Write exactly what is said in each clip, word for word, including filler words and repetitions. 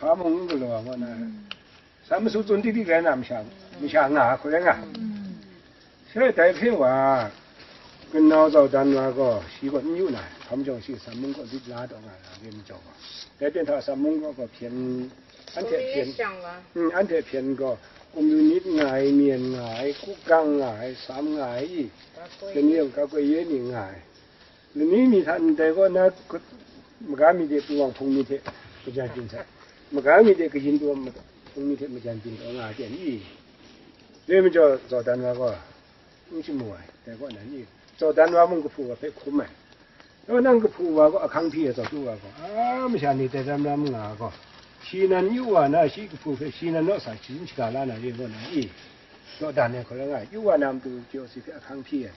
hpa mung n galaw ai ngu na, sa masu tsun tik tik rai na masha, masha nga ai hku rai nga. She dai hpe wa, kanau zau dan wa gaw, shi gaw n yu na, hkam jawng shi Sam mung kaw lit la taw nga ai, re majaw gaw. Dai ten hta Sam mung kaw gaw hpyen, anhte hpyen, mm, anhte hpyen gaw, kum yu nit nga ai, myen nga ai, kukang nga ai, sam nga ai, lani yawng ka koi ye ni nga ai. Lani mi hta ndai kaw na, maga mi de pru wang hpung mi hte majan byin sai. Maga mi de kayin pru wang hpung mi hte majan byin taw nga ai ten i? Re majaw, zau dan wa gaw, n shamu ai, dai kaw na ni? Zau dan wa mung kahpu wa hpe hkum ai. Dai wa nang kahpu wa gaw ahkang hpyi ai zau tu wa gaw, a, masha ni dai ram ram nga ai gaw, shi nan yu wa na, shi kahpu hpe shi nan naw sa sharin shaga la na re gaw na i? Dawdan ai hku rai nga ai, yu wa na matu J O C hpe ahkang hpyi ai,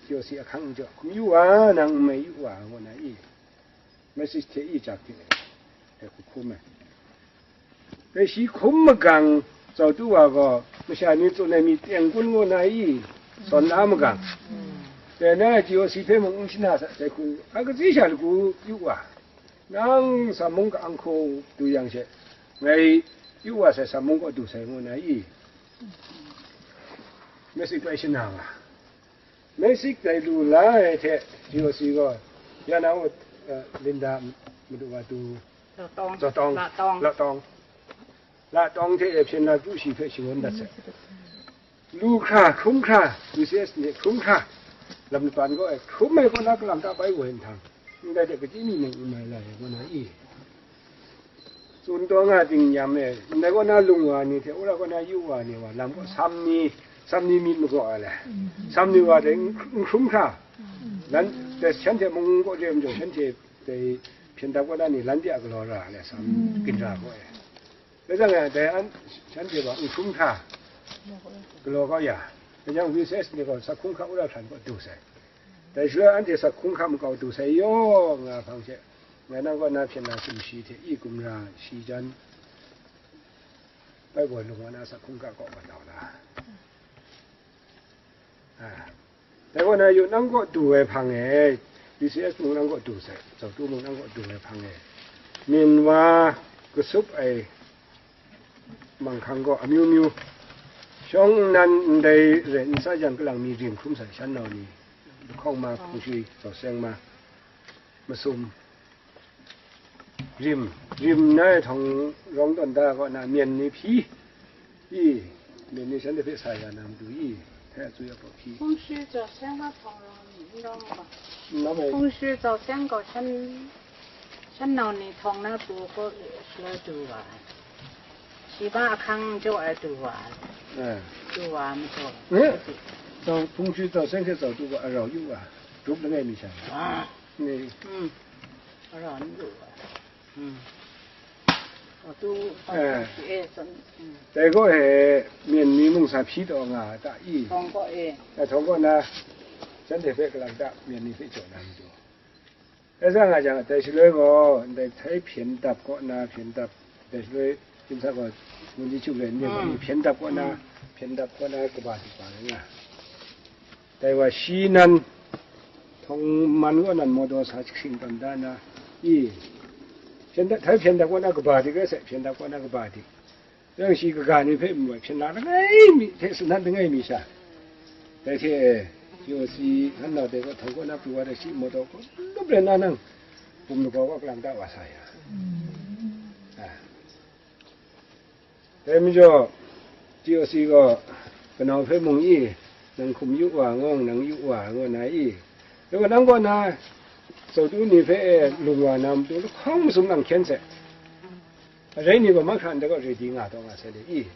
J O C ahkang n jaw, hkum yu wa, nang n mai yu wa, ngu na i? Message hte i jak hte, hte hku hkum ai. Dai shi hkum magang zau tu wa gaw, masha ni tsun ai mi teng kun ngu na i? Sawn la magang. Dai na J O C hpe mung n shana sa, dai hku, a katsi sha lagu yu wa. Nang Sam mung ka-ang hku du yang she, ngai yu wa sai, Sam mung kaw du sai ngu na i? Message bai shana nga. Message dai lu la ai hte J O C gaw, ya na u, eh, Linda madu wa du, Latawng. Latawng. Latawng. Latawng. Latawng hte e hpyen la pru shi hpe shangun dat sai. Lu hkra, hkrum hkra, V C S ni hkrum hkra, lam lapan gaw e hkrum ai kaw na kalang ta bai woi nhtang, ndai hte kachyi mi mung n mai lai, ngu na i? Tsun taw nga ting yam e, ndai kaw na lung wa ni hte, wora kaw na yu wa ni wa, lam kaw sam ni, sam ni myit magaw ai le, sam ni wa dai n hkrum hkra, lan, dai shanhte mung kaw re majaw, shanhte dai hpyen dap kaw na ni, lan de a galaw ra ai le, sam ginra gaw e. Dai jang e, dai an, shanhte gaw n hkrum hkra galaw kau ya, dai jang V C S ni gaw sa hkrum hkra wora hkran kaw du sai. Dai shaloi anhte sa hkrum hkra makau du sai yaw nga hpang she, ngai nang kaw na hpyen na sumshi hte i gumra shi jan, bai baw lung wa na sa hkrum hkra kaw mat nau la. Ah. Dai kaw na yu nang kaw du ai hpang e, V C S mung nang kaw du sai, zau tu mung nang kaw du ai hpang e, myen wa kasup ai manghkang gaw amyu myu, shawng nnan ndai rai n sa jang, kalang mi rim hkrum sai, shan nau ni, lahkawng ma, hpung shi, zau seng ma, masum, rim, rim na e htawng rawng tawn da kaw na, myen ni hpyi i, myen ni shanhte hpe sa ya na matu i, hpe a tsui a pawt hpyi. Hpung shi zau seng ma htawng rawng ni n rawng ga? N rawng ai. Hpung shi zau seng gaw shan, shan nau ni htawng na pru kaw shaloi du wa ai. Shi ba ahkang jaw ai du wa ai. Eh. Du wa ai majaw. Eh? Zau, hpung shi zau seng hte zau du gaw arau yu wa, grup langai mi sha. Ah. Ni. Hmm. Arau n du wa. Hmm. A tu, eh, eh, san, hmm. Dai gaw e, myen ni mung sa hpyi taw nga ai ta i? Htawng kaw e. Dai htawng kaw na, shanhte hpe kalang ta, myen ni hpe jaw na matu. Dai sa nga jang, dai shaloi gaw, ndai htai hpyen dap kaw na, hpyen dap, dai shaloi, hpyen sa gaw, ngun di chuk len ni gaw, hmm, hpyen dap kaw na, hmm, hpyen dap kaw na, kaba dik ba rai nga. Dai wa shi nan, htawng man kaw nan mawdaw sa jahkring tawn da na, i, hpyen dap, htai hpyen dap kaw na kaba dik rai sai, hpyen dap kaw na kaba dik. Yang shi kaga ni hpe n bai hpyen la langai mi hte sanat langai mi sha. Dai hte, J O C hkan nau dai kaw htawng kaw na pru wa dai shi mawdaw kaw lup rai na nang, bum lagaw kaw kalang ta wa sa ya. Ah. Dai majaw, J O C gaw, kanau hpe mung i, nang hkum yu wa, ngang nang yu wa, ngu na i? Dai gaw nang kaw na, zau tu ni hpe e lung wa na matu lahkawng masum nang hkyen sai. Arai ni gaw mahkra ndai kaw ready nga taw nga sai le i?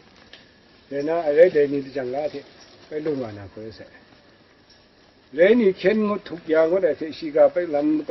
Rai na, arai dai ni lajang la hte bai lung wa na hkoi sai. Rai ni hkyen ngut htuk ya ngut ai hte shiga bai lam